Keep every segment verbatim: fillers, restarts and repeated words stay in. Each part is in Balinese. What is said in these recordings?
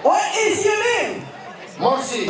What is your name? Morsi.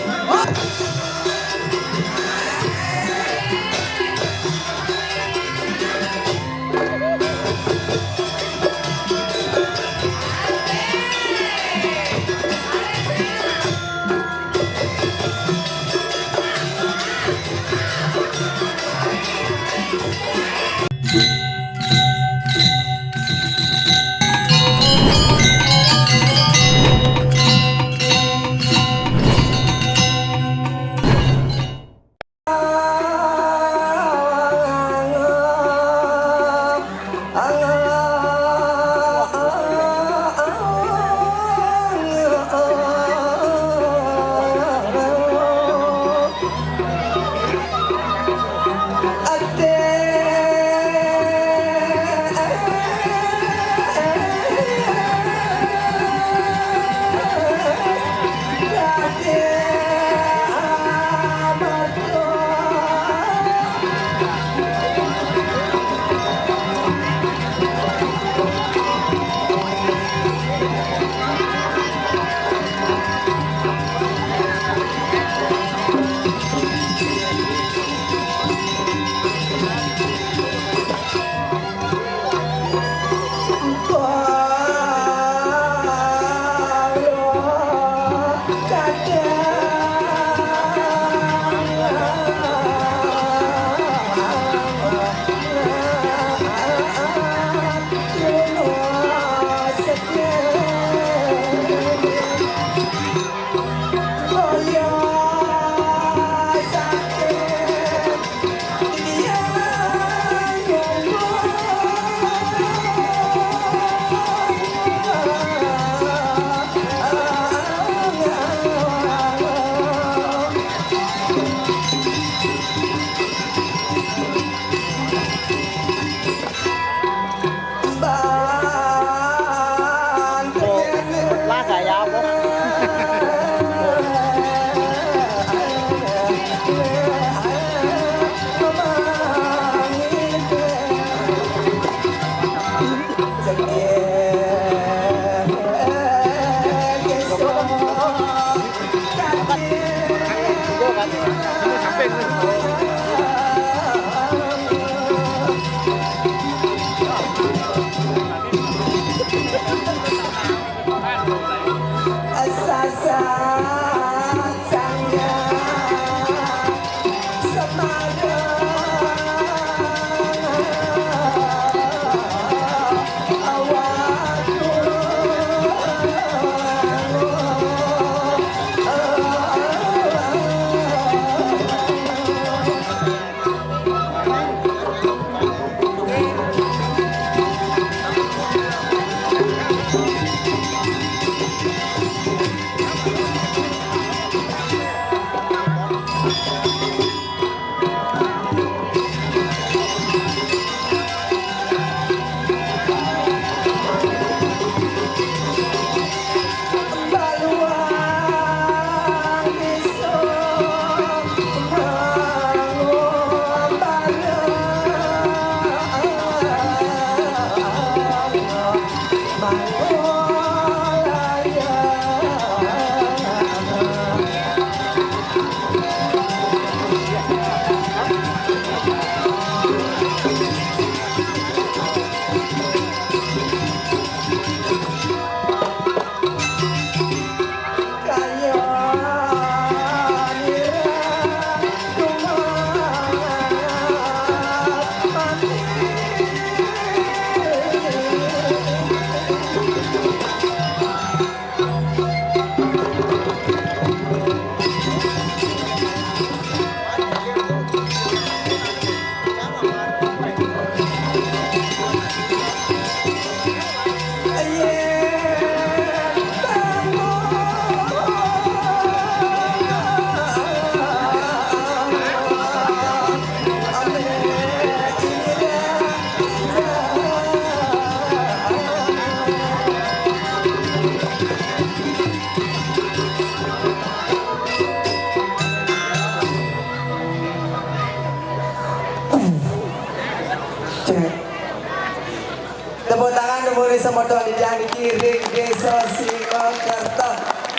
Muri semeton titiang niki ring Desa Singakerta.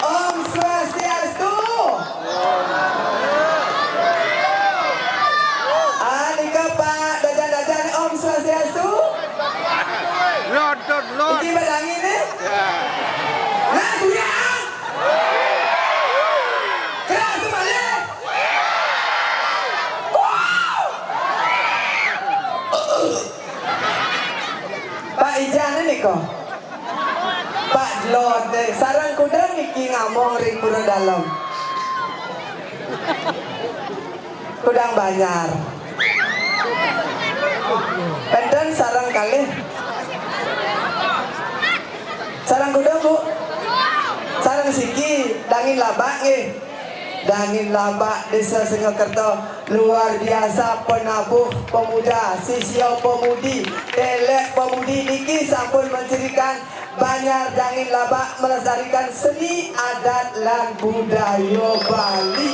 Om Swastiastu. Ah, nika Pak Dajan-dajan, Om Swastiastu. Lord, Lord, Lord. Iki badangin nih. Ya. Nah, kuyang. Keras balik. Wow. Pak Ijan nika. Pak Dlot deh, sareng kuda niki ngamong ring Pura Dalem. Kudang Banjar. Penten sareng kalih. Sareng kuda, Bu? Sareng siki, dangin labak nggih. Dangin labak Desa Singakerta luar biasa, penabuh pemuda, sisya pemudi, telek pemudi niki sampun mencirikan Banjar Dangin Labak melestarikan seni adat lan budaya Bali.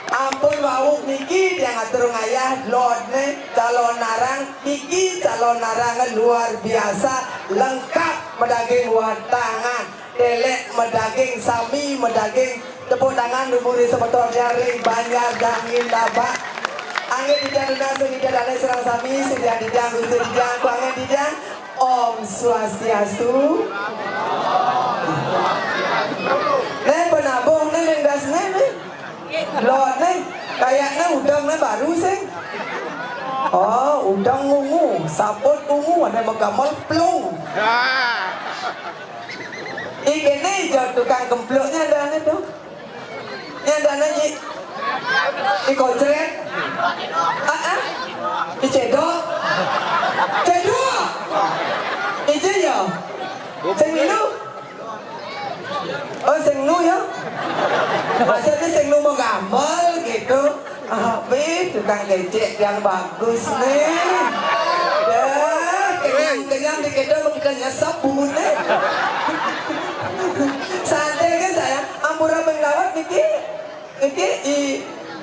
Ampun wau niki tiang atur ngayah Dlot ne calon narang, niki calon narang luar biasa, lengkap madaging watangan. Telek madaging, sami madaging. Tepuk tangan dulu ring semeton tiang ring Banjar Dangin Labak. Anggén titiang nunas ring Ida Dané sareng sami, sing titiang Gusti titiang, ku anggén titiang. Om Swastiastu. Né penabuh né, né das né, né. Dlot né, kayakné udeng né baru sing. Oh, udeng ungu, saput ungu, ada magamel plung. Ikéné ijo tukang kempluknya ada ané tuh. Ini ada ané, Ji. Di kocret. Ah, ah. Di cedok. Cedok. Ijo ya. Sing milu. Oh, sing nu ya. Maksudnya sing nu mau gamel gitu. Tapi tukang kecek yang bagus nih. Dah, kenyang-kenyang dikit mah kita nyesep bungut nih. Santai kan saya, ampura penglawat niki. Niki i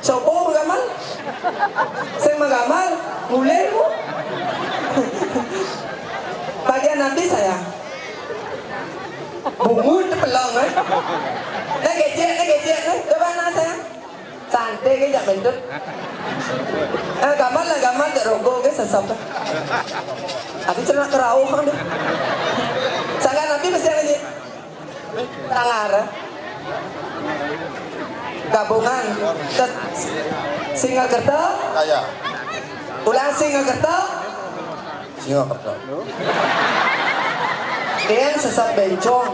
sopo magamel? Sing magamel, mulih, Bu. Bagian nanti saya. Bungut pelong, eh. Nah, kecek, nah, kecek, nah. Coba nah, sayang. Santai ke, jak bentut. Eh, gambar lah, gambar, jak rogo ke, sesep. Aku cenah kerauh, deh. Sangkan nanti mesti lagi. Tangar. Gabungan. Tet-, Singakerta. Kaya. Ulang Singakerta. Singakerta. Ken sesep bencong.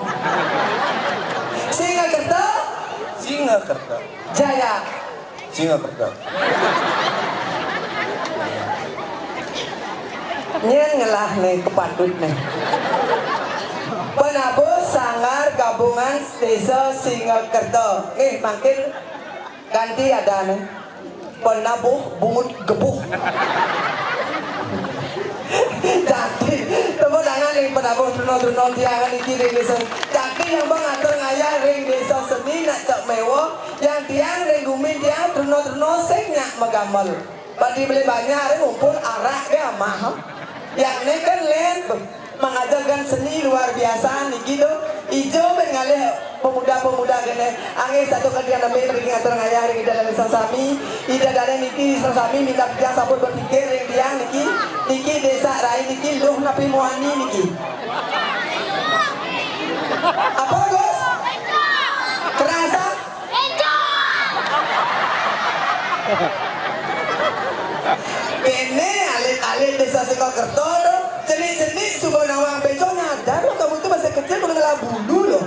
Singakerta. Singakerta. Jaya. Singakerta. Nyén ngelah né kepatut né. Penabuh Sanggar Gabungan Desa Singakerta. Nggih, mangkin ganti adané. Penabuh bungut gebuh. Jati, tepuk tangan ring penabuh truna-truna tiang niki ring desa. Jati yang ngatur ngayah ring desa seni nak cek mewa, yang tiang ring gumin tiang truna-truna sing nyak magamel. Badi beli banyak ring ngumpul arak ke amah. Yang ne kan len, mengajarkan seni luar biasa niki tuh. Ijo ben ngalih pemuda-pemuda kene. Anggih satu kadian nami mriki ngatur ngayah ring Ida Dané sareng sami. Ida Dané niki sareng sami minab titiang sampun berpikir ring tiang niki. Niki Desa Rai niki luh napi muani niki. Apa, Gus? Kerasa? Kene alit-alit Desa Singakerta tuh, cenik-cenik suba nawang bencong, nyadar lo kamu tuh masih kecil, kudu ngelah bulu lo.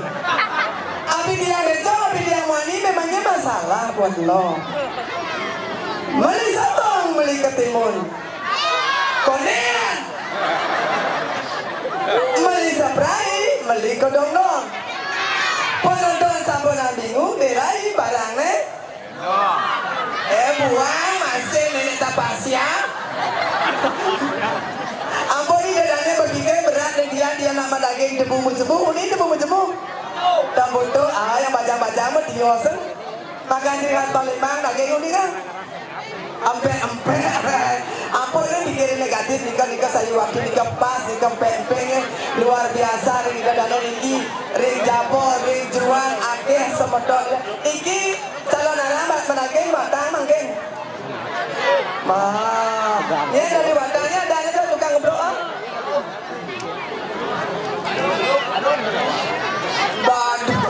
Api tiang bencong, api tiang muani, memangnya masalah buat lo. Meli sotong, meli ketimun. Konean. Meli saprai, meli kedondong. Penonton sampun bingung, berai barang ne. Eh, buang, masih nenek tapasia. Ampun, ini dadane berpikir berat nih dia, dia nama daging debu mejebu, ini debu mejebu. Tambun tuh, ah, yang bajang-bajang mah tiosen. Makan ciri khas Palembang, daging unik kan? Empek-empek. Apa ni pikiran negatif nika, nika sayuwakti nika pas, nika empek-empek ni. Luar biasa ring Ida Dane niki, ring jaba, ring jeroan, akeh semeton. Niki calon arang ba-, madaging batang mangkin. Wah, yen dari batangnya ada aja tukang gebrok, ah. Waduh.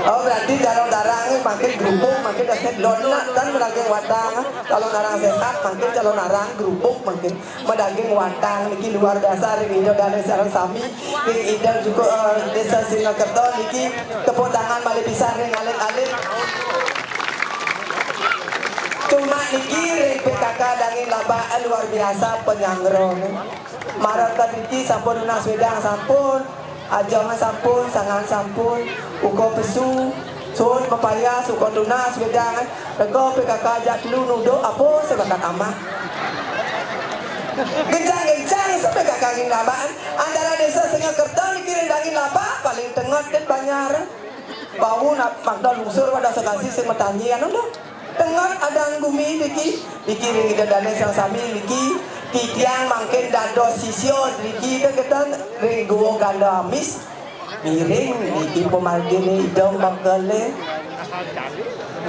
Oh, berarti calon arang ni makin grubuk, makin dasar donat kan madaging batang. Calon arang sehat, makin calon arang grubuk, makin madaging batang niki luar biasa ring Ida Dane sareng sami, ring Ida juga, eh, Desa Singarakerta niki tepuk tangan malih pisan ring alit-alit. Cuma niki ring P K K Dangin Labak, eh, luar biasa penyangrone. Mara ka driki sampun nunas wedang sampun, ajeng sampun, sangan sampun, uka pesu, sun mapayas, uka tunas wedang. Rega P K K ajak telu nuduk, apa sing bakat amah. Gencang-gencang sa P K K Dangin Labak. Antara Desa Singarakerta niki ring Dangin Labak paling tenget deh banjar. Bau nak makda lungsur pada sekasi sing matanji anu tu. Tenget adan gumi niki, niki ring Ida Dane sareng sami niki, titiang mangkin dados sisya niki, kita ring Gua Ganda Amis. Ngiring niki pamargine Ida bakale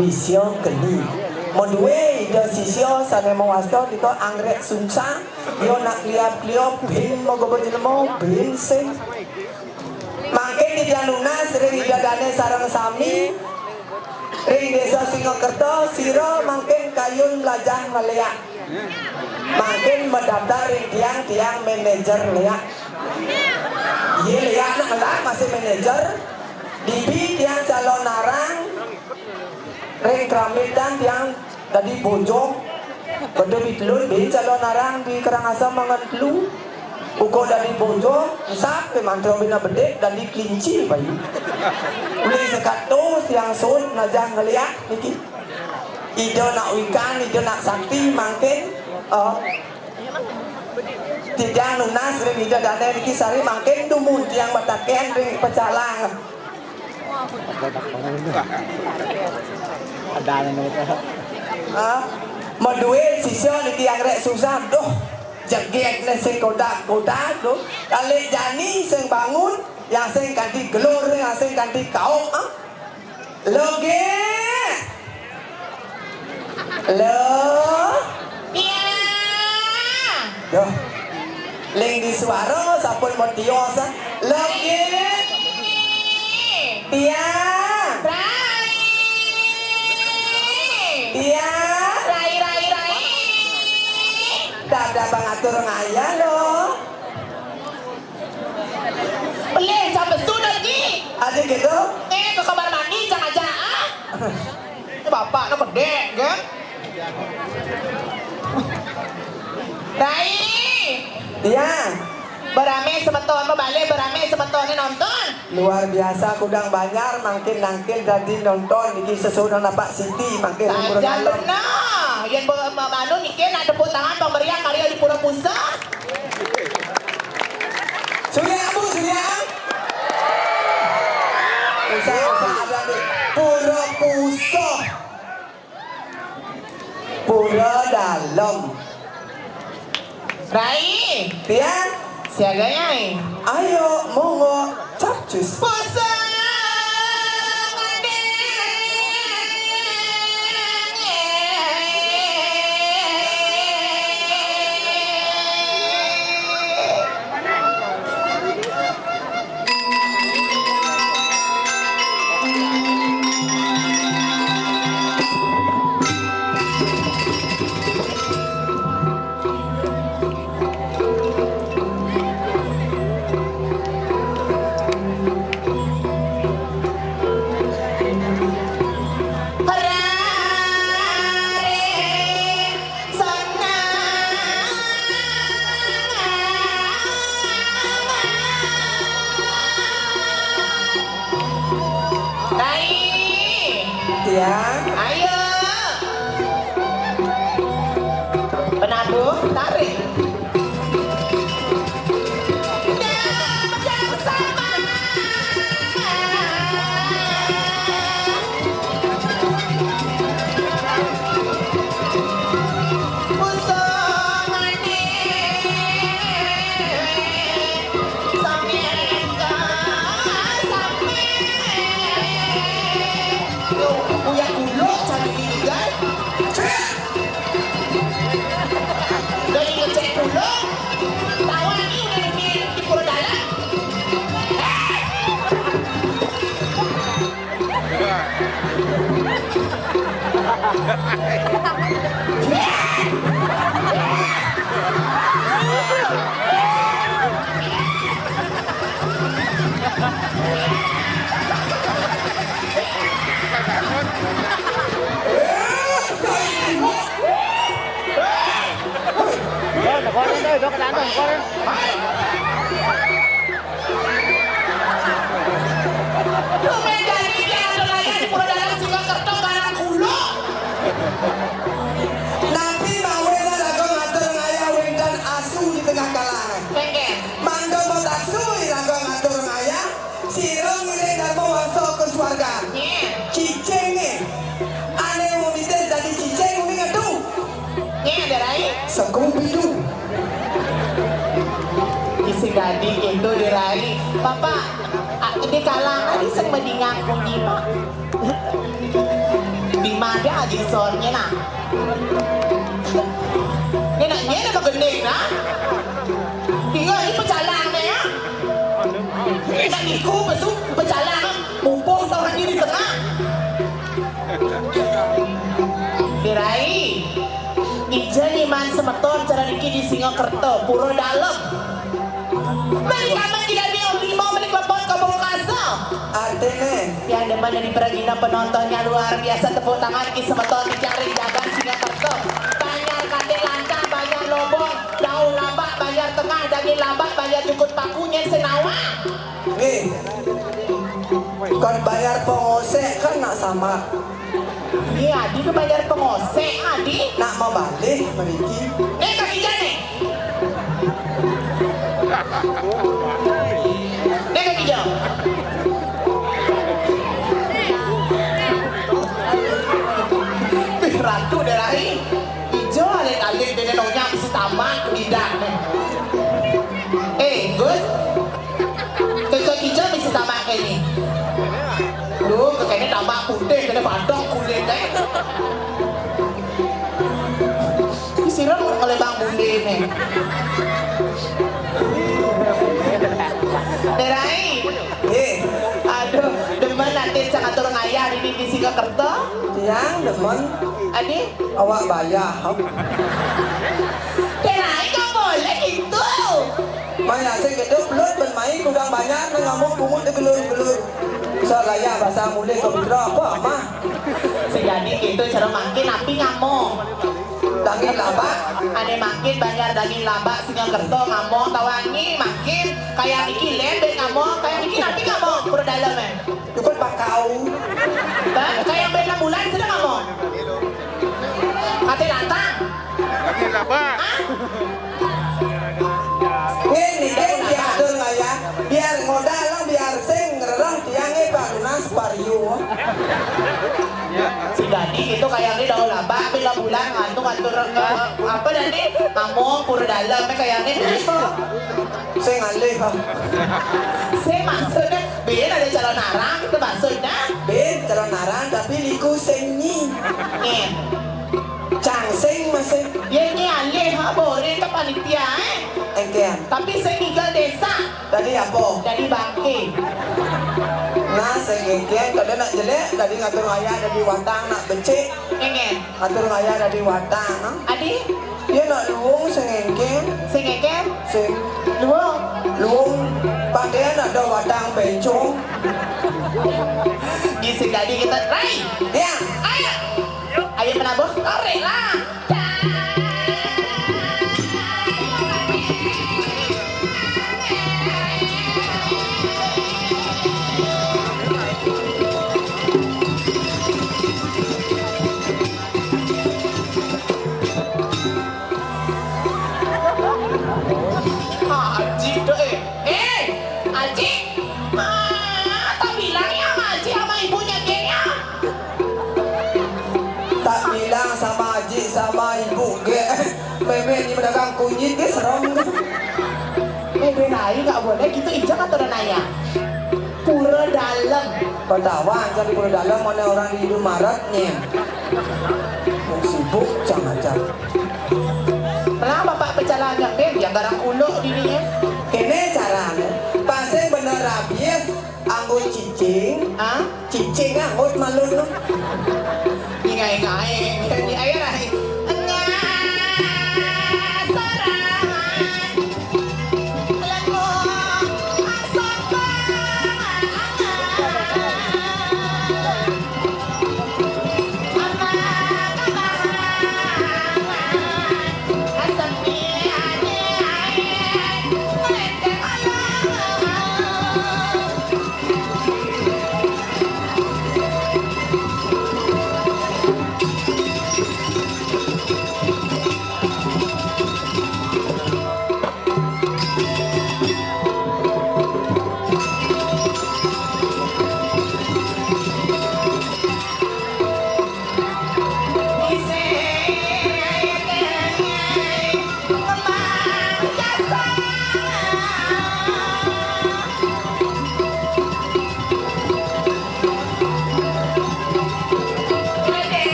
wisya keni. Madue Ida sisya sane mawasta nika Anggrek Sungsang, ya nak kliap-kliop bin magoba jelema, bin sing. Mangkin titiang nunas ring Ida Dane sareng sami ring Desa Singarakerta, sira mangkin kayun mlajah ngeliak. Mangkin madaftar ring tiang, tiang manajer liak. Iya liak nak ngelah masih manajer. Dibi tiang calon arang ring Kramitan tiang dadi bojog. Beda bitelun bin calon arang di Karangasem mangan telu. Uga dadi bojog, ensap ke mantra bina bedik dadi kelinci bayu. Uli sekato tiang sud najah ngeliak niki. Ida nak wikan, ida nak sakti mangkin, eh, titiang nunas ring Ida Dane niki sari mangkin dumun tiang bataken ring pecalang. Ada anu tu. Ha? Madue sisya niki Anggrek Sungsang, duh, jegeg ne sing kodak-kodak tu. Kali jani sing bangun, yang sing kanti gelur, yang sing kanti kauk, ha? Loge. Lo. Iya. Duh. Ling di suara sampun matios, ah. Loge. Iya. Rai. Iya. Rai, rai, rai. Dah, dah, bang atur ngaya lo. Pelih, cang pesu dah, Ji. Ada gitu? Eh, ke kamar mandi, cang aja, ah. Ini bapak nak bedek, kan? Rai. Iya. Berame semeton, berbalik berame semeton ni nonton. Luar biasa, kudang banjar, mangkin nangkil dadi nonton, niki sesuunan Pak Siti, mangkin umur ngalem. Benar. Yang ber-, anu niki nak tepuk tangan pemberian karya di Pura Puseh. Surya, Bu, Surya. Usah, usah ada di Pura Puseh. Pura Dalem. Rai. Tiang. Siaga, Yai. Ayo, monggo. Capcus. Puseh. Rai. Tiang. Ayo. Penabuh, tarik. Duh, meh jani ki atur ngayah di Pura Dalem singa kerta barang kulo. Napi mawehna raga ngatur ngayah wénten asu di tengah kalangan? Kénkén. Mangda matasu iraga ngatur ngayah, sira ngiring Darma Wangsa ka suargan. Nyén. Cicingé. Ané mamitis dadi cicing, mami ngadu. Nyén, Dé Rai. Scooby-Doo. Isi dadi kéto, Dé Rai. Bapak, a-, di kalangan di sing madingang kunci, Pak. Di mana aji sornya, nah? Ini nak nyén apa gending, nah? Tinggal di pecalang, ya. Ini nak niku, besuk pecalang, mumpung tahu di tengah. Dé Rai, ija nyiman semeton cara niki di Singakerta, Pura Dalem. Balik amat tidak dia lima menit lepot ke Bengkasa. Artiné? Yang demen di peragina penontonnya luar biasa, tepuk tangan ki semeton di cari jaga Singakerta. Banjar Kandil Lancah, Banjar Lobong, Daun Labak, Banjar Tengah, Daging Labak, Banjar Jukut Paku, nyén sing nawang. Nggih. Kon banjar pengosek kan nak sambat. Nggih, adi ke banjar pengosek, adi. Nak mabalih mriki. Nih, kaki jane. Nih, kaki jane. Ih, Ratu Dé Rai. Ijo alit-alit dene nonyang si tamak lidah nih. Eh, Gus. Kecok ijo misi tamak ini. Duh, kekene tamak putih, kene padang kulit, eh. Ini sirem oleh Bang Bule nih. Dé Rai. Nggih. Aduh, demen nanti sangatur ngayah ini di Singakerta. Tiang demen. Adi? Awak bayah. Dé Rai kok boleh gitu? Maya sing gedhe belut ben mai kudang banjar nang ngamuk bungut digelur-gelur. Sok layah basa mulih ke putra apa, Mah? Sejadi gitu, cara mangkin api ngamuk. Daging labak. Ane mangkin banjar daging labak, Singakerta ngamuk, tawangi mangkin. Kayak niki lem ben ngamuk, kayak niki napi ngamuk, pura dalem, eh. Cukup bakau. Hah? Kayak ben enam bulan sudah ngamuk. Ate datang. Daging labak. Hah? Ngene, nggih, diatur ngayah. Biar modal, biar sing ngrereh tiange Pak Lunas Pario. Si Dadi itu kayaknya daun labak, bila bulan ngantuk ngatur ke apa tadi? Ngamuk, pura dalem, kayaknya apa? Sing alih, Pak. Sing maksudnya, bin ada calon arang gitu maksudnya. Bin calon arang, tapi liku sing nyi. Nyen. Cang sing masih. Ya, ini alih, ha, boleh ke panitia, eh? Engken. Tapi saya tinggal desa. Tadi apa? Jadi bangke. Nah, sing engken, kada nak jelek, tadi ngatur ngayah dadi watang, nak becik. Engken. Ngatur ngayah dadi watang, ha? Adi? Ya nak luung sing engken. Sing engken? Sing luung. Luung. Pakaian ada watang bencong. Di sing dadi kita, Rai. Ya. Ayo. Ayo penabuh, tarik lah. Haji tu, eh. Eh, Haji. Ah, tak bilang ya sama Haji sama ibunya geng ya. Tak bilang sama Haji sama ibu ge. Meme ni pedagang kunyit ge serem. Eh, Dé Rai, nggak boleh gitu, ijak aturan ayah. Pura dalem. Pertawan cari pura dalem, mana orang di Indomaret nih. Sibuk cang aja. Lah, bapak pecalang nyepit, ya garang kuluk dini ya. Kene carane, pasing bener rabies, anggo cicing. Hah? Cicing, ah, Hut malu lu. Ingai-ingai, ini air ai.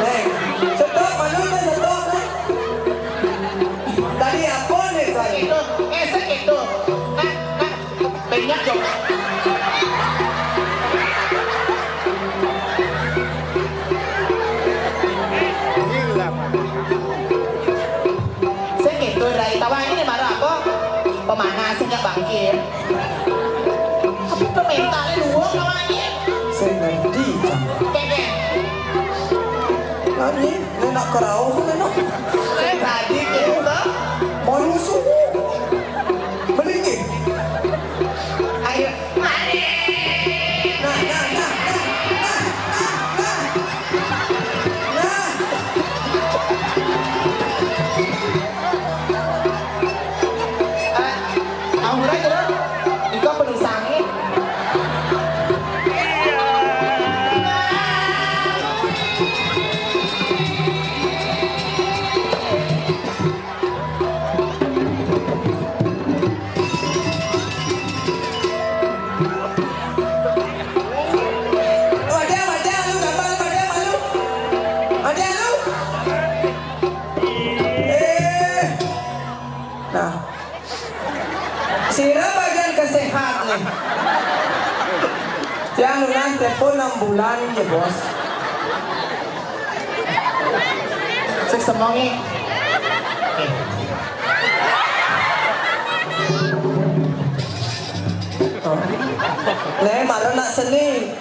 Neng, stop, malu dah stop, Neng. Tadi apa nih, saya? Itu, eh, sik itu. Nah, nah, banyak dong. Sik itu, Rai. Tawa ini marah apa? Pemanas, nggak bangkit. Tapi pementalnya luwung kawannya. Saya ngerti, Cang. Keke. Nani, nenak kerau, nenak. Saya tadi gitu. Mau rusuh. Melingkih. Ayo, mari. Nah, nah, nah, nah, nah, nah, nah. Nah. Eh, ampura, Jero. Iko penusange. Wadah, wadah, lu gambar, wadah, malu. Wadah, lu. Eh. Nah. Sira bagian kesehat nih. Yang lunas tempo enam bulan ya, Bos. Sik semongi. Oh. Nih, malah nak seni.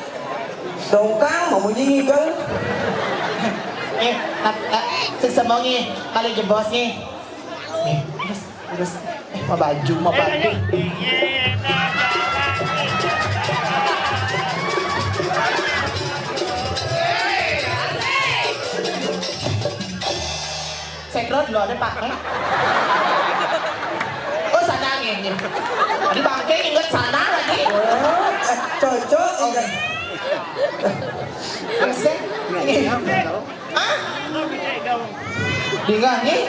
Dongkang mau bunyi ngigel. Eh, nak, nak, sik semongi, balik jebos nih. Nih, terus, terus. Eh, mau baju, mau baju. Sekron lo ada pakai. Oh, sana nih, nih. Tadi bangke inget sana lagi. Eh, cocok, oke. Bisa. Hah? Dengar nih.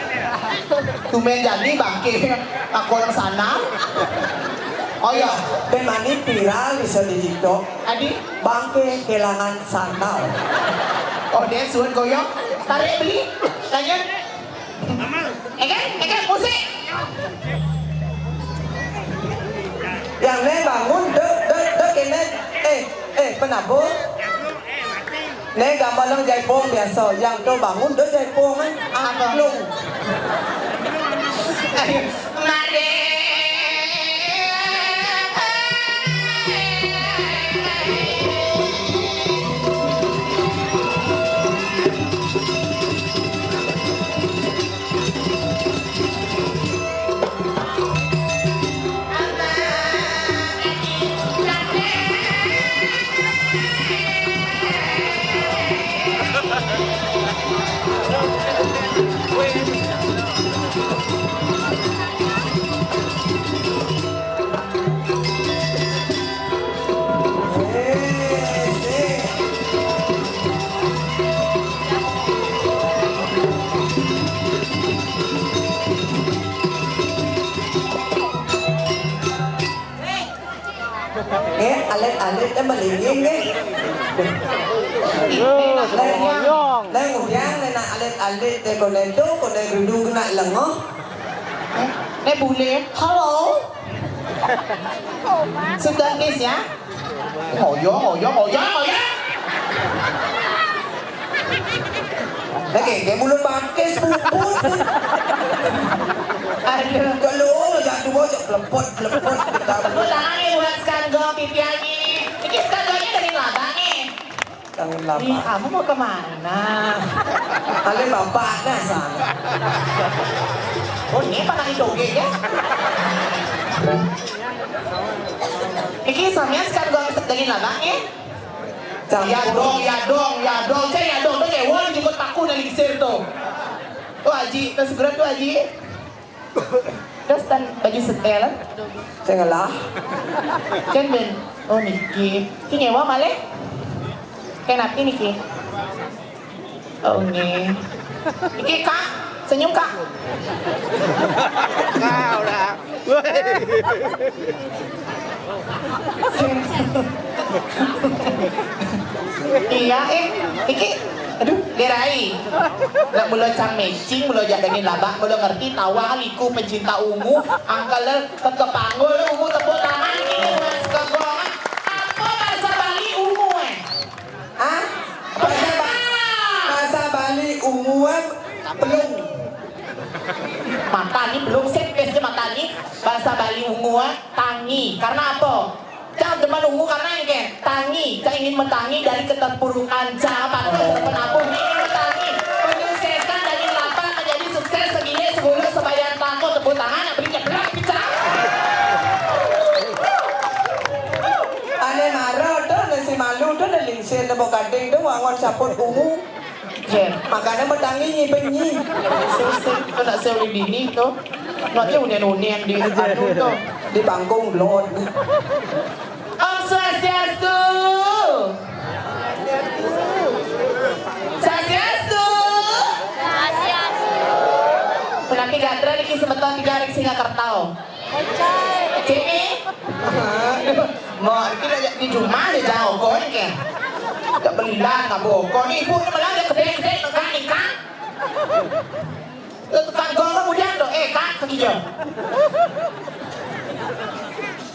Tumben jadi bangke. Aku orang sana. Oh ya, ben mani viral bisa di TikTok. Adi? Bangke kehilangan sandal. Oh, dia suruh goyang. Tarik beli. Lanjut. Eken, eken, musik. Yang ne bangun, dek, dek, dek, kene. Eh, eh, penabur. Ne gambar lang jaipong biasa. Yang tu bangun, dek jaipong, eh. Angklung. Ayo, mari. Melingin, eh. Neng, neng, udiang, neng nak alit-alit, teh, kono tu, kono duduk nak lengah. Neng boleh. Hello. Sudah, Miss, ya? Ngoyong, ngoyong, ngoyong, ngoyong. Lagi, dia mulut bangkis, puput. Aduh. Kalau, jangan dua, jangan pelepot, pelepot. Tepuk tangan ni buat Skanggo, pipiannya. Ini Skanggonya dari Labak ni. Dari Labak. Ih, kamu mau kemana? Kali Labak dah sana. Oh, ini apa nak ditoge ya? Iki sampean sekarang gua dari Labak ya? Campur. Ya dong, ya dong, ya dong. Saya ya dong, dong ya, wah jemput aku dari Mesir tuh. Tuh Aji, tuh segera tuh Aji. Terus tan baju setel. Saya ngelah. Kan ben, oh niki. Ki nyewa malih. Kenapa niki? Oh nggih. Iki Kak, senyum Kak. Kau dah. Iya, eh, iki, aduh, gerai. Nak mula cang mecing, mula jak daging labak, mula ngerti tawa liku pencinta ungu, angkel kekepanggul ungu tepuk tangan ini buat sekegongan. Apa bahasa Bali ungu eh? Hah? Bahasa Ba-, bahasa Bali ungu eh pelung. Mata ni pelung, sip, pes je mata ni. Bahasa Bali ungu eh tangi. Karena apa? Cang demen ungu karena engke tangi, cang ingin metangi dari keterpurukan cang, apa tuh, oh, penabuh ingin metangi. Penyuksesan dari lapak menjadi sukses segile segulu sebayan tangko tepuk tangan yang beri nyeblak pecah. Ane maro tuh, ane si malu tuh, ane lingsir, ane bokading tuh, wangon saput ungu. Jen. Makanya metangi nyi benyi. Sing, sing, kok nak seuli bini tu. Nak dia unen-unen di anu tu. Di panggung belon. Om Swastiastu. Swastiastu. Menawi gatra niki semeton tiga ring Singaraja. Cini. Aduh, mau kita di rumah aja jauh kok ini. Tak belilah, tak bokor. Ni ibu ni malah dia kedek-kedek, nengkang-nengkang. Tukang gong kemudian tu, eh, Kak, kaki dia.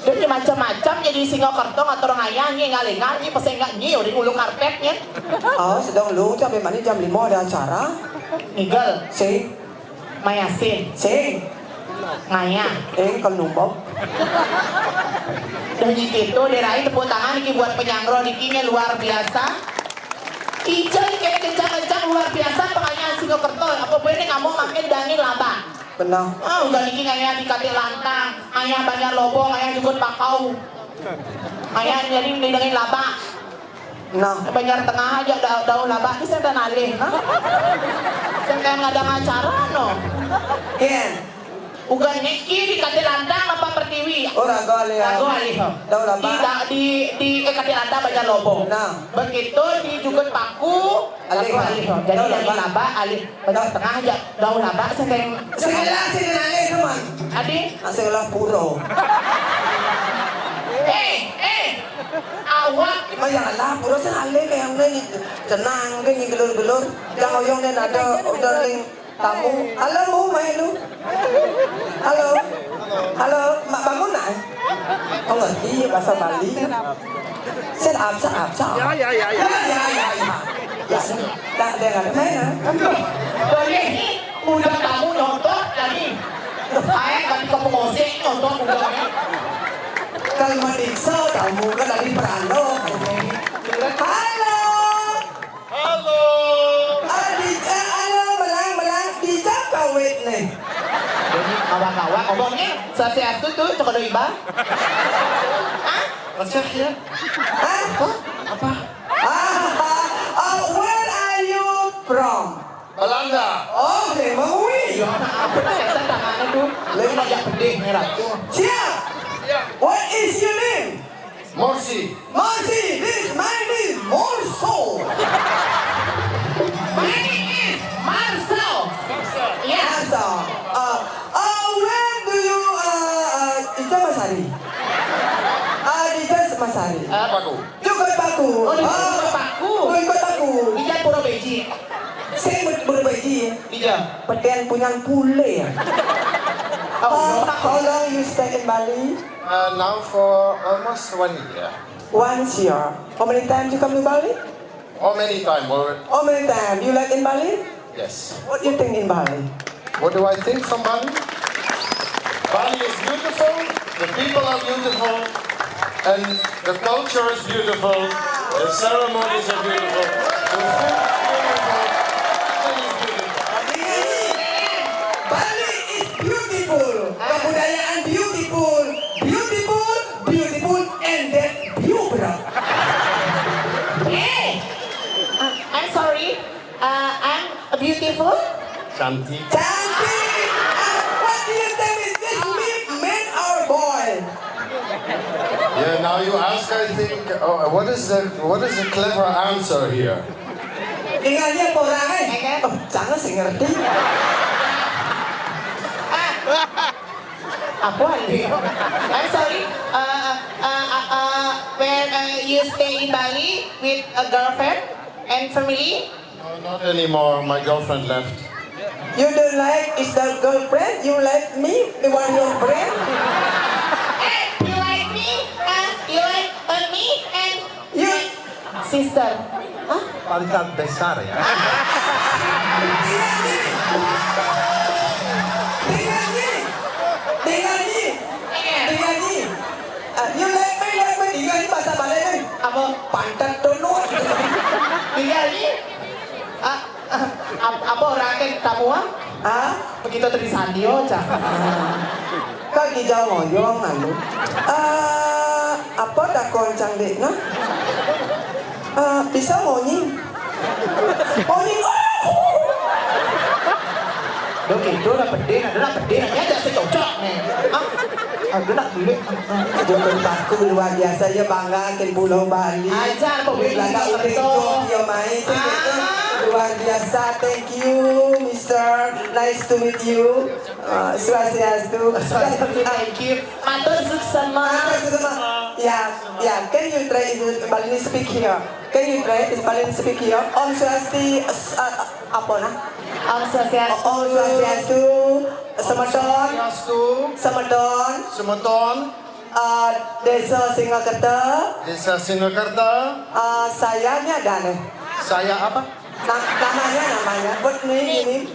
Dia ni macam-macam jadi Singaraja atau orang ayah ni, ngalengan ni, pesenggak ni, udah ngulu karpet ni. Oh, sedang lu, sampai mana jam lima ada acara? Nigel. Si? Mayasin. Sing. Ngayah. Eh, kalau numbok. Dah gitu, dia rai tepuk tangan niki buat penyangro niki nya luar biasa. Ica niki kencang-kencang luar biasa pengayah Singaraja. Apa boleh ni kamu makin dangin labak. Benar. Ah, udah niki ngayah di Kate Lantang, ngayah Banjar Lobo, ngayah Jukut Bakau. Ngayah jadi dangin labak. Nah. Banjar Tengah aja da-, daun labak ni saya dah nalih, ha? Saya kan ngadang acara, no. Ken. Ugan niki di Kate Lantang apa Pertiwi? Oh, raga alih, ha. Raga alih, ha. Daun labak. Di da-, di, di, eh, Kate Lantang Banjar Lobo. Nah. Begitu di Jukut Paku, alih, raga alih, ha. Jadi daun labak alih. Banjar Tengah aja, daun labak sing. Sing lah, sing nangis, teman. Adi? Asing lah pura. Eh, eh. Awak. Mayalah, pura sing alih kayak ngene, tenang, ngene, gelur-gelur. Yang oyong nih ada order ling tamu. Halo, Bu, main lu. Halo. Halo, Mak bangun nak? Oh, ngerti ya bahasa Bali. Set up, set up, set up. Ya, ya, ya, ya. Ya, ya, ya, ya. Ya, tak ada yang ada main, ha? Boleh ni, udah tamu nonton tadi. Saya kan ke pengosek nonton udah ni. Kalau meniksa tamu kan dari Peralo. Halo. Halo. Adi, eh, halo, melang, melang, dijak kawit nih. Ini awak-awak ngomongnya, swastiastu tu, cokolo iba. Hah? Rasah ya. Hah? Apa? Ah, ah, oh, where are you from? Belanda. Oh, memang wi. Ya, apa saya tangan tu? Lain banyak pedih merah tu. Siap. What is your name? Morsi. Morsi, this my name, Morso. My name is Marcel. Yeah. Marcel. Uh, uh, where do you, uh, uh, Ita Masari? Uh, Ita Masari. Apa tu? Oh, di bapakku. Oh, ikut aku. Ijan pura beji. Saya ber- berbeji. Ijan. Petian punyan pule ya. Oh, how, how long you stay in Bali? Uh, now for almost one year. One year. How many times you come to Bali? How many time? Or How many time you like in Bali? Yes. What do you think in Bali? What do I think from Bali? Bali is beautiful, the people are beautiful, and the culture is beautiful, the ceremonies are beautiful, the food is beautiful, everything is beautiful. Bali is beautiful. Kebudayaan beautiful. Beautiful, beautiful, and that beautiful. Hey, uh, I'm sorry. Uh, I'm beautiful. Cantik. Cantik. Uh, what do you think is this, me, man or boy? Yeah, now you ask, I think, oh, what is the what is the clever answer here? Tinggalnya apa orang, eh? Eh, kan? Oh, jangan sih ngerti. Ah. Apa ini? I'm sorry. Uh, uh, uh, uh, where uh, you stay in Bali with a girlfriend and family? No, not anymore. My girlfriend left. You don't like is the girlfriend? You like me? You want your friend? Eh, you like me? Uh, you like uh, me and you sister? Huh? Pantat besar ya. Dengar ni. Dengar ni. Dengar ni. Ah, you like me, like me. Dengar ni bahasa Bali ni. Apa? Pantat tunuk. Dengar ni. Ah, ah, ap- apa orang akan tamu ah? Ha? Begitu tadi sanyo cak. Kak gijang ngoyong anu. Eh, apa takon cangdik nah? Eh, bisa monying. Monying. Dah gitu dah pedih, dah lah pedih. Ini aja saya cocok nih. Ah, ada nak beli. Joko Paku luar biasa ya, bangga ke Pulau Bali. Ajar apa beli Belanda udah itu. Dia main. Luar biasa. Thank you, Mister. Nice to meet you. Uh, swastiastu. Swastiastu, thank you. Matur suksema. Matur suksema. Yeah, yeah. Can you try in Balinese speak here? Can you try in Balinese speak here? Om Swasti, uh, apa nah? Om Swastiastu. Om Swastiastu. Semeton. Swastiastu. Semeton. Semeton. Uh, Desa Singakerta. Desa Singakerta. Uh, saya ni ada nih. Saya apa? Na- namanya, namanya. What name, name?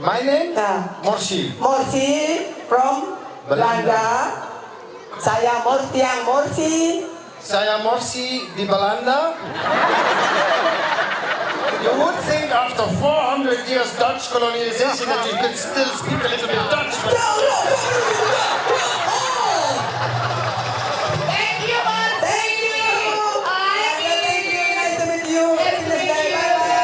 My name? Ya. Morsi. Morsi from Belanda. Belanda. Saya Morsi, yang Morsi. Saya Morsi di Belanda. You would think after four hundred years Dutch colonization that you could still speak a little bit Dutch, but Thank you, Mas. Thank you. Thank you. Nice to meet you. Bye bye.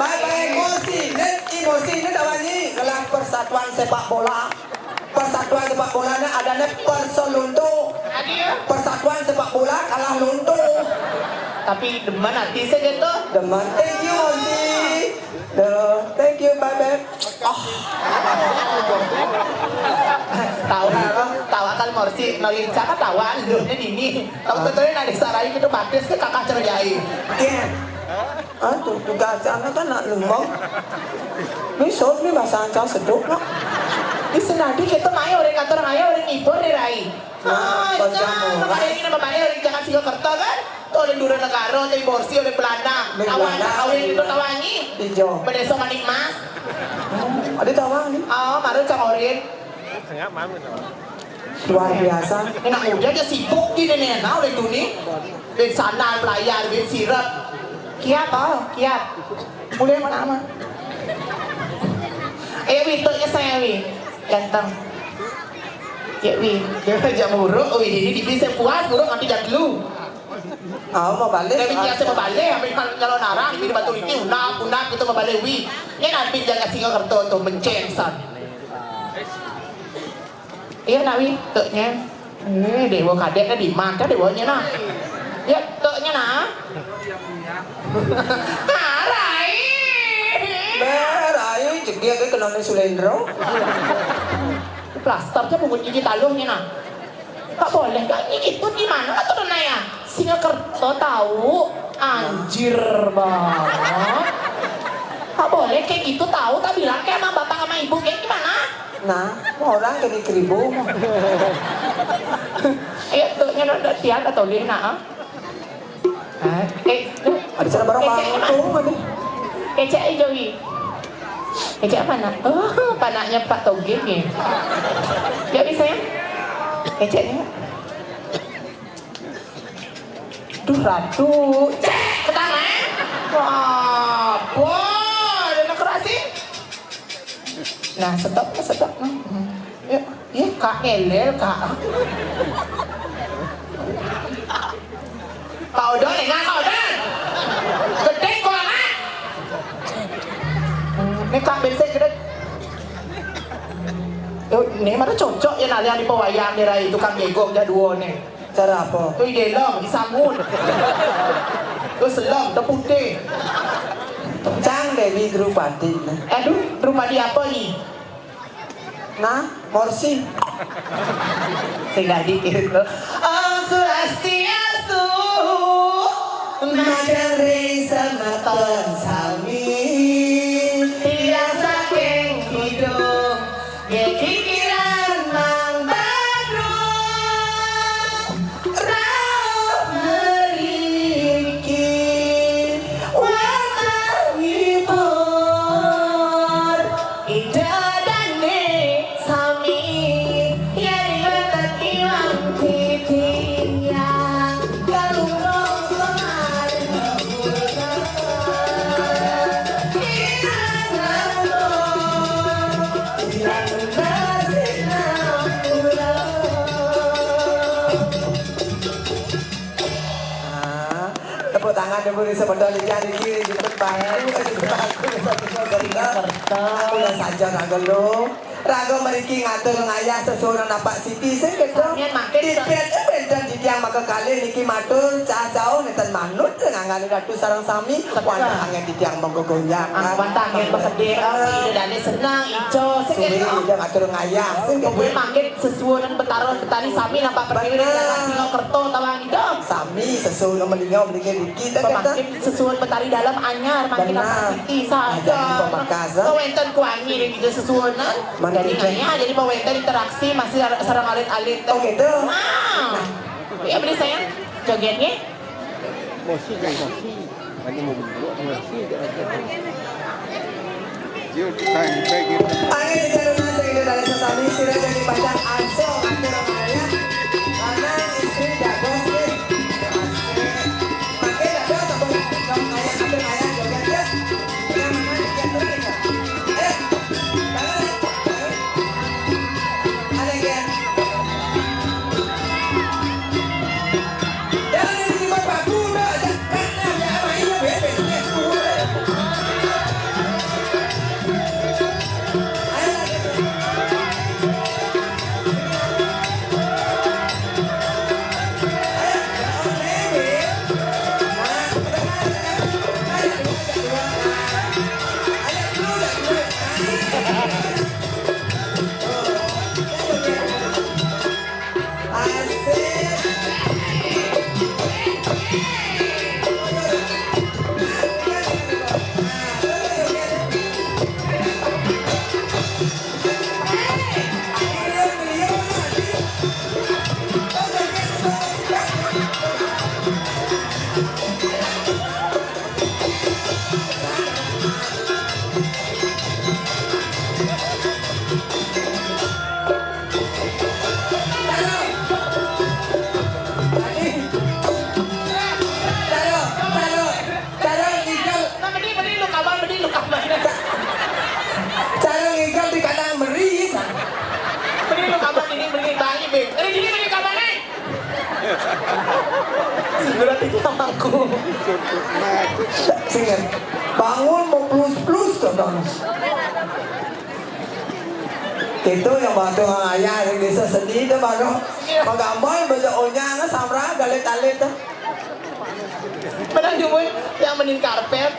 Bye bye. Mosi. Net i Mosi ini tawangi gelar persatuan sepak bola. Persatuan sepak bola ini ada net Perso Lunto. Persatuan sepak bola kalah Lunto. Tapi demen hati saya gitu. Demen. Thank you, Mosi. Duh, thank you, bye bye. Oh. Tawa, tawa kan Morsi, no lincah kan tawa, lu ini. Tahu betul nak disarai kita batis ke kakak cerai. Iya. Ah, tuh, tugas anak kan nak lemong. Ini sop ni bahasa Ancol seduk nak. Di senadi kita main orang kantor, main orang ngibur ni, Rai. Ah, jangan, ada ini nama balik orang jangan singgah kerta kan? Tuh, orang dura negara, tuh Morsi, orang Belanda. Tawan, Belanda. Tawangi, itu tawangi. Ijo. Berdesa Manik Mas. Hmm, ada tawang ni. Oh, maru cang orin. Luar biasa. Anak muda aja sibuk gini nih, nah oleh dunia. Duit sandal, pelayar, duit sirep. Kiat, oh, kiat. Mulai mana, mana? Eh, Wi, saya, Wi. Ganteng. Ya, Wi. Dia kerja muruk, Wi. Ini di bisa puas, muruk nanti jam dulu. Aku mau balik. Tapi biasa mau balik, habis kalau nyalon arah, di batu ini, unap, unap, gitu mau balik, Wi. Ini nanti jaga singa kerto tuh, menceng, san. Iya, nak Wi, teknya. Eh, dewa kadek dah di mana dewa nya nah. Ya, teknya nah. Arai. Ber, ayo, cek dia ke kenal Sulendro. Plaster aja pungut gigi taluhnya nah. Tak boleh kan? Ini gitu gimana kan tuh, Naya? Singakerta tahu. Anjir banget. Tak boleh kayak gitu tahu, tak bilang kayak sama bapak sama ibu kayak gimana? Nah, mau orang jadi keribu. Ayo tuh, nyana udah tiada tuh, Lina. Ah. Eh, eh, ada cara barang kecek mana? Tuh, mana? Kecek aja, Wi. Kecek apa, nak? Oh, panaknya Pak Toge nih. Ya, bisa ya? Keceknya. Duh, Ratu. Cek, ketang, eh? Wah, boy, ada kerasi. Nah, stop, stop. Hmm. Yuk, yuk, Kak, ngelel, Kak. Kak Odon, enggak, Kak Odon. Gede kok, Kak. Ini Kak, besek gede. Oh, ini mana cocok ya, nalian di pewayang di rai tukang gegong jadwal nih. Cara apa? Tuh ide lo, disangut. Tuh selem, tuh putih. Cang Dewi Drupadi. Aduh, Drupadi apa nih? Nah, Morsi. Sing gak dikir tuh. Om Swastiastu. Madang ring semeton sami. Tiang saking kidung. Nggih, kikiran Mang Badrul. Rauh mriki wontenipun Ida Dane sami, yen wonten iwang titiang kalurung semar. Ah, tepuk tangan dulu di sebelah niki, niki, niki, bagus, bagus, bagus, bagus. Aku udah saja, Rangga, lo. Rangga mriki ngatur ngayah sesuunan Pak Siti, sing gitu. Sampeyan mangkin se- Dipet, eh, wénten titiang maka kalih niki matur, cah jauh nénten manut, ngangani ratu sareng sami. Wantah angin titiang monggo gonjang. Ah, wantah angin bekedhe, ah, Ida Dane seneng, ijo, sing suwi, gitu. Ida ngatur ngayah, sing gitu. Pokoknya mangkin sesuunan Betara Betari sami nampak pertiwi. Bener. Dalam Singaraja Kerto tawang itu. Sami sesuunan melinga mriki niki, sing gitu. Pemangkin sesuunan Betari Dalam Anyar, mangkin. Bener. Nampak Siti saja. Ada di pamekasan. Kok wénten kuangi ning gitu sesuunan. Mangkin. Jadi ngayah, jadi mau wénten interaksi masih sareng alit-alit. Oh, gitu. Wow. Nah. Ya, beli sayang. Jogetnya. Mosi, mosi. Lagi mau duduk, mosi. Yuk, kita yang baik, yuk. Ayo, kita rumah saya dari sesami, sira jadi pacar, aso, atur, ayo. Anak, istri, jago, sih. Pakai dada, tambah, tambah, ayo, atur, ayo, joget, ya. Yang mana, yang mana, ya? Ayo. Cara ngikel di kandang meri. Mending lu kapan ini, mending balik, Bing. Ini gini, mending kapan, eh? Segera tidak mampu. Sing, bangun mau plus-plus tuh, Bang. Itu yang bantu ayah yang desa seni itu, Bang. Iya. Pagambal baca onyang, samra, galit-alit tuh. Menang jumui yang mending karpet.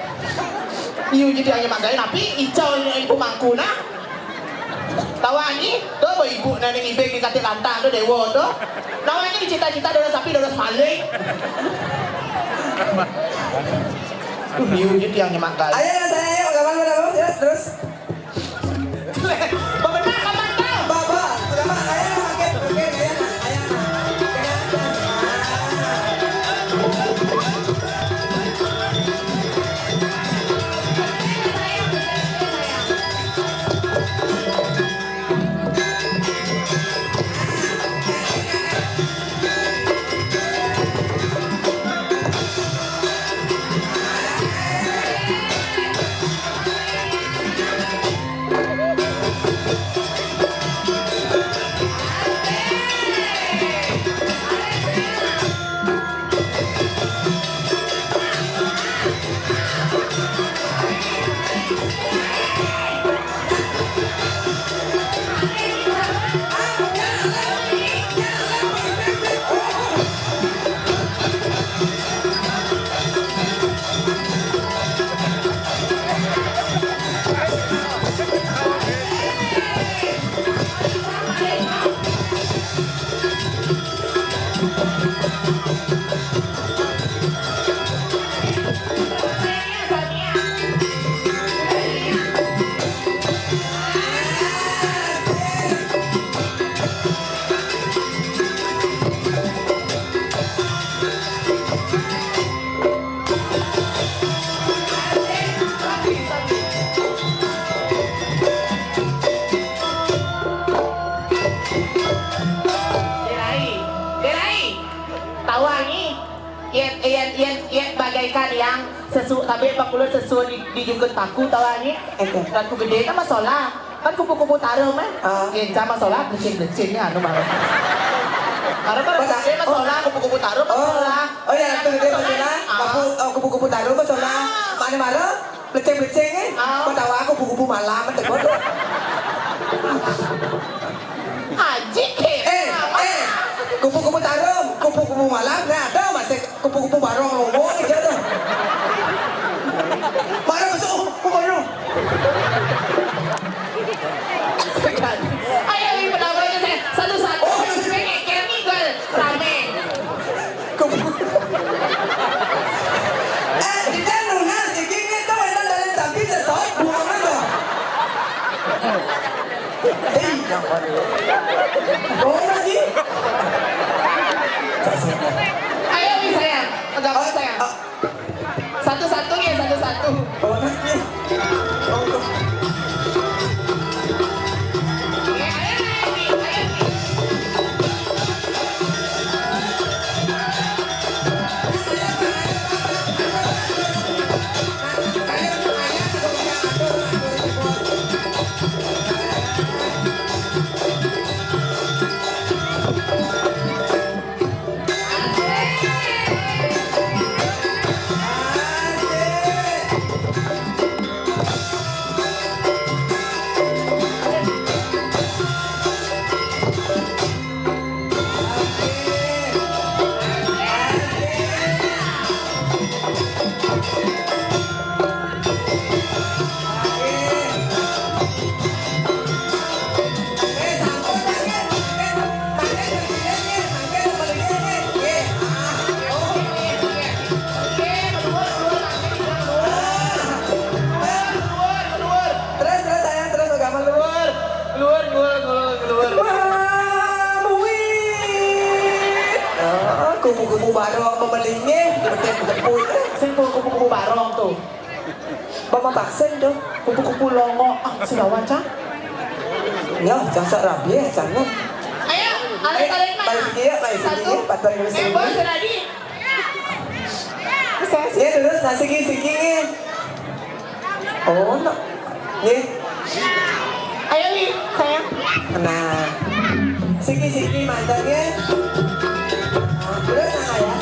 Iu jadi hanya manggain, tapi icau ini ibu mangkuna. Tawangi, tu ba ibu nang ning ibing di katik lantang tu, dewa tu. Tawangi dicita-cita dados api, dados maling. Duh, liu je tiang nyemak kali. Ayo, nang saya, ayo, kapan berapa? Ya, terus. Bebenak, kapan tau? Ba, ba, kapan? Ayo, makin, makin, ayo, nah, ayo, nah. Delai, delai. Tawangi. Yet, yet, yet, yet bagaikan yang sesu-, tapi apa kula sesuai di, di jungkut paku tawangi. Oke. Ratu Gede kan masalah. Kan kupu-kupu tarum, eh. Ah. Nggih, sama solah, belecing-belecing, ya, anu, Bang. Karena kan Kok tak? Dia mah solah, kupu-kupu tarum mah Oh. solah. Oh, ya, Ratu Gede mah solah. Ah. Kupu-, oh, kupu-kupu tarum mah solah. Ah. Mana-mana, belecing-belecing, eh. Ah. Kok tahu aku kupu-kupu malam, mah tegur. Haji, Ki. Eh, eh, kupu-kupu tarum, kupu-kupu malam, nah, ada masih kupu-kupu barong lombok aja tuh. Mana masuk, oh, oh, barong. Ayo, ini penamanya saya satu-satu. Oh, iya. Saya kayak Kenny, gue rame. Kupu-, eh, kita nunas, ini, ini tuh enak dari sapi, saya tahu, buang aja. Hei, yang mana? Oh, lagi. Ayo, nih, sayang. Pegang, oh, sayang. Ah. Satu-satu ya, satu-satu. Oh, nanti. Oh, tuh. Terus, terus, sayang, terus, agama lu. Keluar, keluar, keluar, keluar, keluar. Wah, muih. Oh, kupu-kupu barong memelingnya, betul-betul. Sing kupu-kupu barong tuh. Bapak vaksin tuh. Kupu-kupu longo, ah, sudah waca. Ya, casak rabies, jangan. Ayo, ayo, eh, kalian mana? Balik dia, balik sini, satu. Patah dulu sini. Eh, bos, sudah di. Saya sih. Ya, terus, nah, siki, siki, nih. Oh, no. Nih. Ayo, Li, sayang. Nah. Siki, siki, mantan, ya. Terus, nah, ya.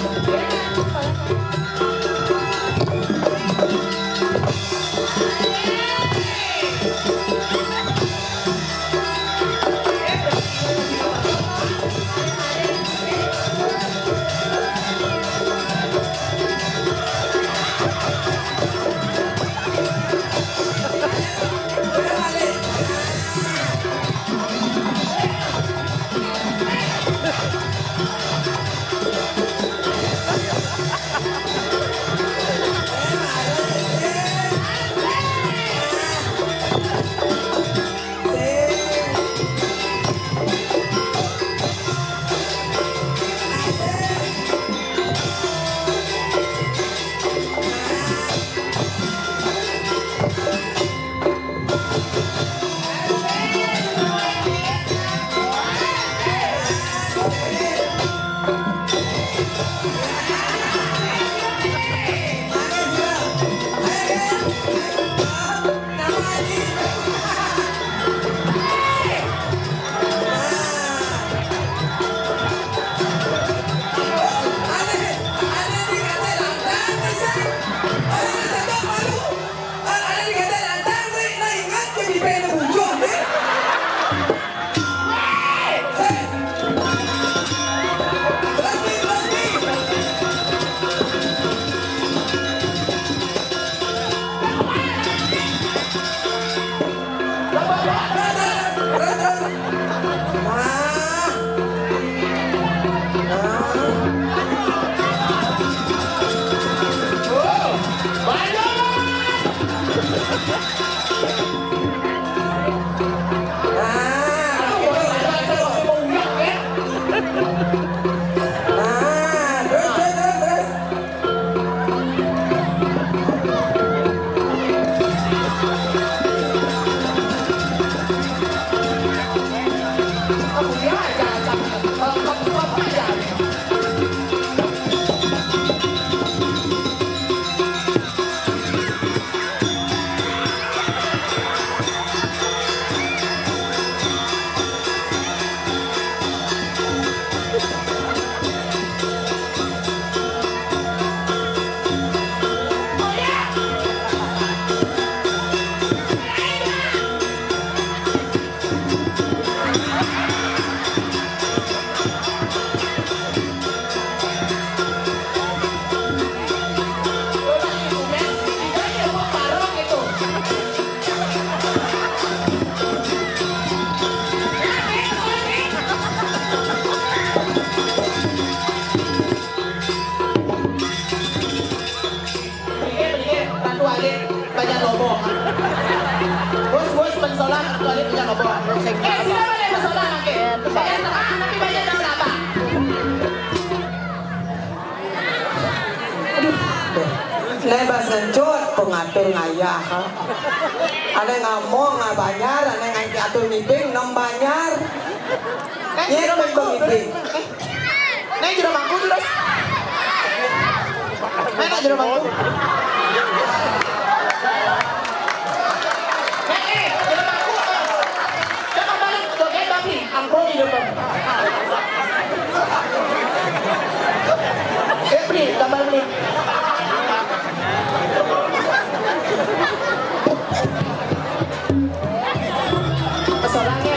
Banyak lobo. Bos, bos, pensolah, aku ada banyak lobo. Eh, sila balik pensolah, oke. Saya terang, tapi banyak tahu apa. Aduh, deh. Nah, bahasa Cut, pengatur ngayah. Ada ngomong, nggak bayar, ada nganti atur meeting, nom bayar. Eh, Iya, jero mangku, pemimpin. Terus. Eh, naik jero mangku terus. Naik, naik jero mangku. Naik, eh, jero mangku. Coba balik, joget, Bang Pi. Angkut di depan. Eh, Pri, gambar Pri. Pesorannya.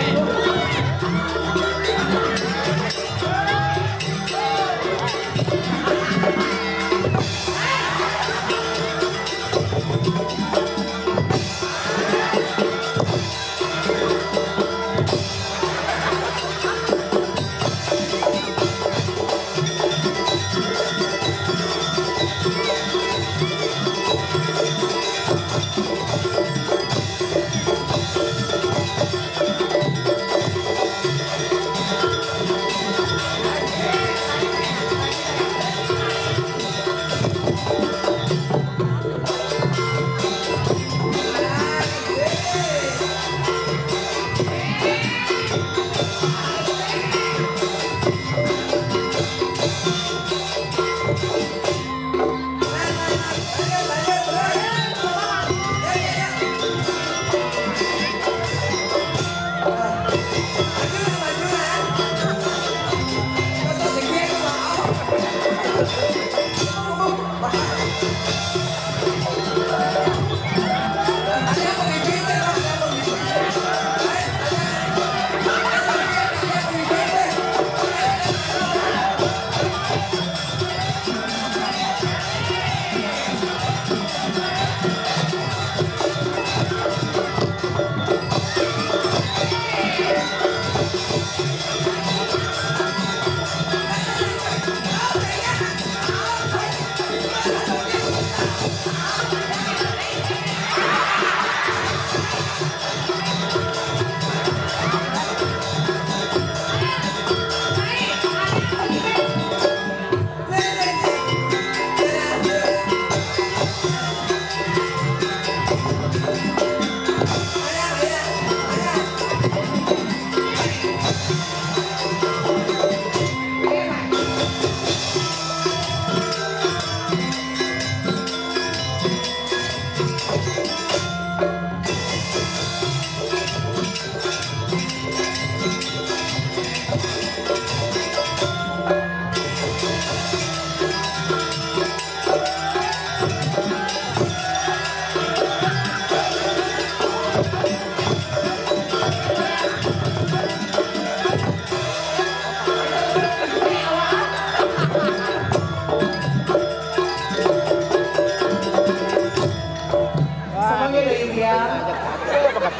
Semuanya dari dia.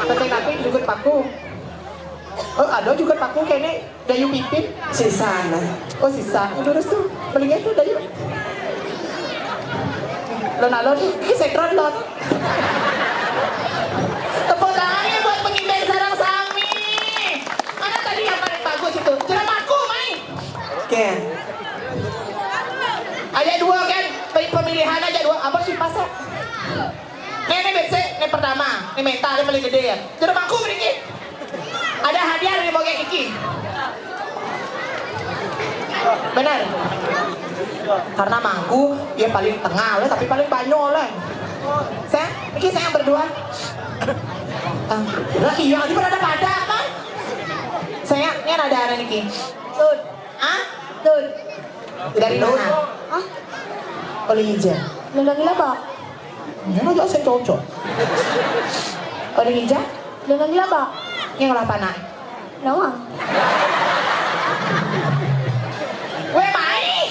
Tapi tapi juga paku. Oh, ada juga paku kene. Dayu Pipin? Sisa, nah. Oh, sisa. Lurus tuh. Palingnya tuh, Dayu. Lon alon, ini setron lon. Tepuk tangannya buat pengiben sarang sami. Mana tadi yang paling bagus itu? Jeramaku, mai. Oke. Aja dua kan, pemilihan aja dua. Apa sih, pasar? Nih, nih, bese, nih pertama, nih mental, nih paling gede ya. Jeruk mangku beriki. Ada hadiah dari moge iki. Benar. Karena mangku, ya paling tengah, oleh, tapi paling banyak, oleh. Saya, iki saya yang berdua. Ah, lah iya, ini pada pada apa? Saya, ini ada ada niki. Tuh. Ah? Tuh. Dari mana? Hah? Oleh Ija. Nendang laba. Ini aja saya cocok. Oleh Ija? Nendang laba. Yang lah panak. Nawang. Weh, mai.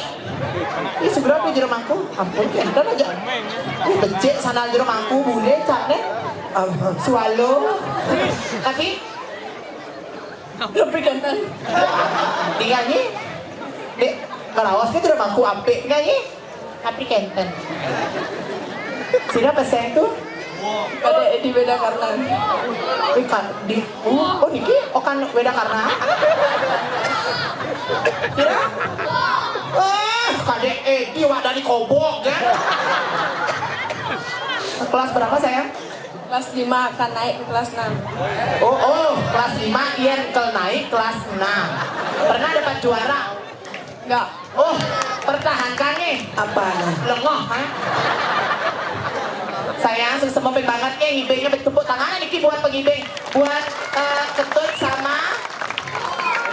Ini seberapa jeruk mangku? Ampun, kenten aja. Ini becek sandal jeruk mangku, bule, cap, deh. Swallow. Tapi Lebih ganteng. Iya, nyi. Dek, kalawas kan tidak mampu apik, kan, nyi? Tapi kenten. Sira pesengan tuh? Kadek Edi Weda Karna. Wih, Kak, di, oh, oh, niki, oh, kan Weda Karna. Sira? Eh, Kadek Edi, wak dari Kobok, kan? Kelas berapa, sayang? Kelas lima, akan naik ke kelas enam. Oh, oh, kelas lima, yen kel naik kelas enam. Pernah dapat juara? Enggak. Oh, pertahankan nih. Apa nih? Lengoh, ha? Sayang, suksma ping banget nih, ngibingnya, tepuk tangan niki buat pengibing. Buat, eh, Ketut sama,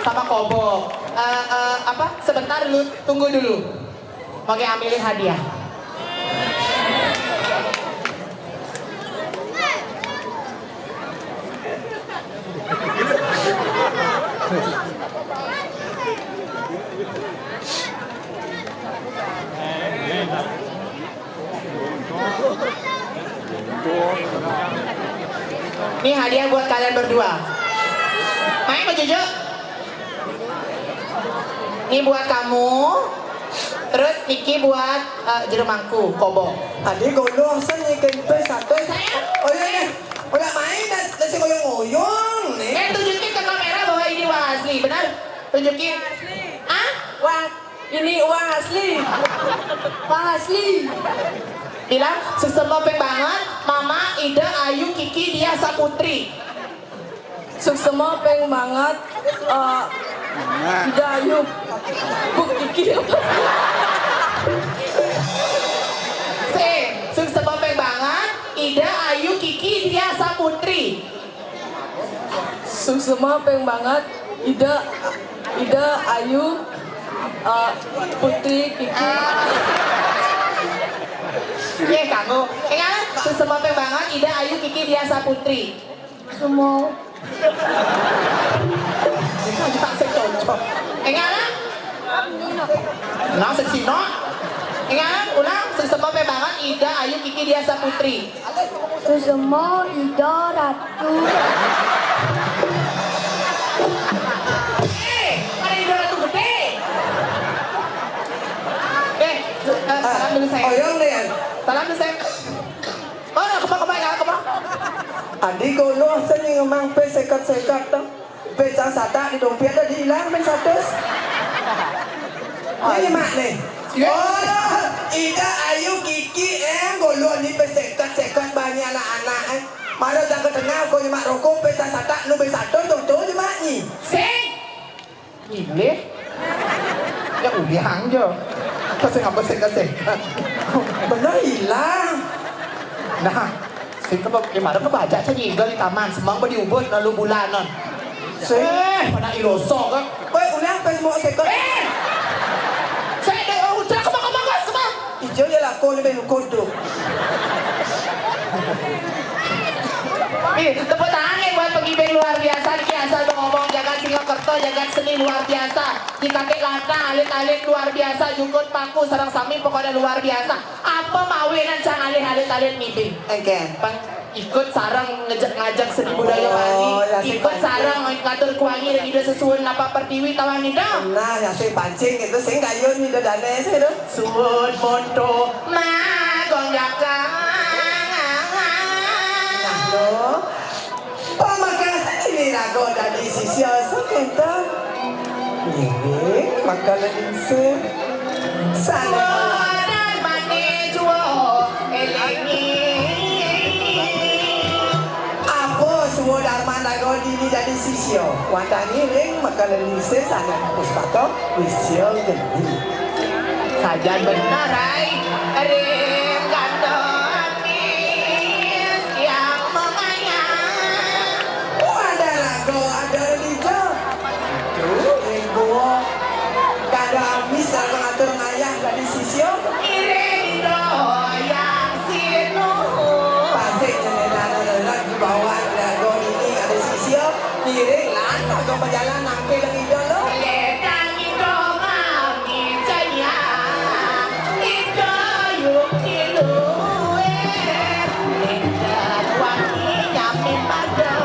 sama Kobok. Eh, eh, apa? Sebentar dulu, tunggu dulu. Mau ambilin hadiah. Ini hadiah buat kalian berdua. Main, Mbak Jojo. Ini buat kamu. Terus niki buat, eh, jero mangku, Kobok. Adi goloh sen niki pe satus. Saya. Oh iya, iya. Ora main, dah, dah sing ngoyong-ngoyong nih. Eh, tunjukin ke kamera bahwa ini uang asli, benar? Tunjukin. Ah? Uang, ini uang asli. Uang asli. Bilang, suksma ping banget, Mama, Ida, Ayu, Kiki, Diah, Saputri. Suksma ping banget, eh, Ida Ayu. Buk Kiki. Sing, suksma ping banget, Ida, Ayu, Kiki, Diah, Saputri. Suksma ping banget, Ida, Ida, Ayu, eh, Putri, Kiki. Nggih, kanggo. Ingat, suksma ping banget, Ida, Ayu, Kiki, Diah, Saputri. Semua. Kita sing cocok. Enggak, kan? Nah, sing sino. Enggak, kan? Ulang, suksma ping banget, Ida, Ayu, Kiki, Diah, Saputri. Suksma, Ida, Ratu. Eh, ada Ida Ratu gede. Eh, eh, salam dulu, sayang. Oyong deh. Salam dulu, sayang. Oh, kemang, kemang, kemang. Adi goloh seni ngemang pe seket-seket to. Pe cang satak di dompet tadi ilang men satus. Ini mak nih. Iya. Oh, Ida, Ayu, Kiki, eh, goloh ni pe seket-seket banyak anak-anak, eh. Mara cang ketengah ko nyemak rokok, pe cang satak nu pe satus, tuh, tuh, nyemak ni. Sing. Milih. Ya uliang jo. Kok sing apa sing kasih? Bener ilang. Nah, sing ke, gimana ke baca aja nyinggol di taman, semang apa diubut lalu bulanan. Sing. Eh, mana iloso kok. Woi, uliang pas mau seket. Eh! Saya ada, oh, udah, kemang, kemang, kemang. Ijo ya lako lebih kodok. Ih, tepuk tangan ya buat pengibing luar biasa niki, asal ngomong jagat Singaraja, jagat seni luar biasa. Di kakek lata, alit-alit luar biasa, jukut paku, sareng sami pokoknya luar biasa. Apa mawinan cang alih alit-alit ngibing? Engken. Pang-, ikut sareng ngejek ngajak seni budaya Bali. Oh, ya, sing ikut pancing. Sareng ngatur kuangi dan ida sesuun napa pertiwi tawang ida. Nah, ya sing pancing itu sing kayun ida dane sih tuh. Suud monto magong jakang. Nah, lo. Pamakan ini rago dadi sisya sakenta. Ngiring makana ningsih. Sana. Suud darmane juo elingi. Apa suud darman rago dini dadi sisya? Wantah ngiring makana ningsih sana puspata wisya geni. Sajan bener, ai. Ring kanto amis yang mengayang. Oh, ada lagu, ada Ridho. Tuh, Ridho. Kada amis, ada ngatur ngayah dari sisya. Iring doyang sinuhun. Pasti nyenenana lelah di bawah lagu ini ada sisya. Iring lah, lagu berjalan nampil Ridho lo. Ledang Ridho ngami jaya. Ridho yuk ilu, eh. Ridho wangi nyami pado.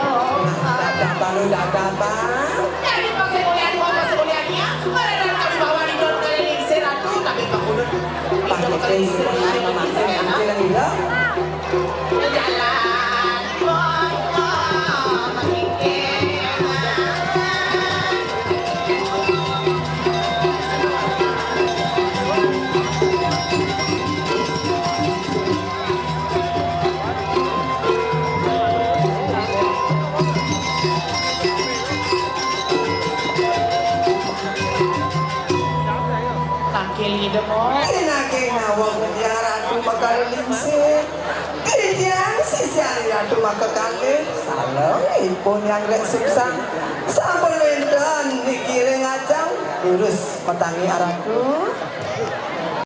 Dadah baru dadah, Bang. Dari Pak Sri Mulyani, Pak Sri Mulyani, ya. Pada kami bawa Ridho keliling si Ratu, tapi Pak Gubernur. Pak Gubernur, Pak Gubernur, Pak Gubernur, Pak Gubernur. Pinake nawang titiang ratu makal lingsir. Titiang sisian ratu makakalih. Salengipun yang rek suksang. Sampun wenten niki ring ajeng. Durus matangi aratu.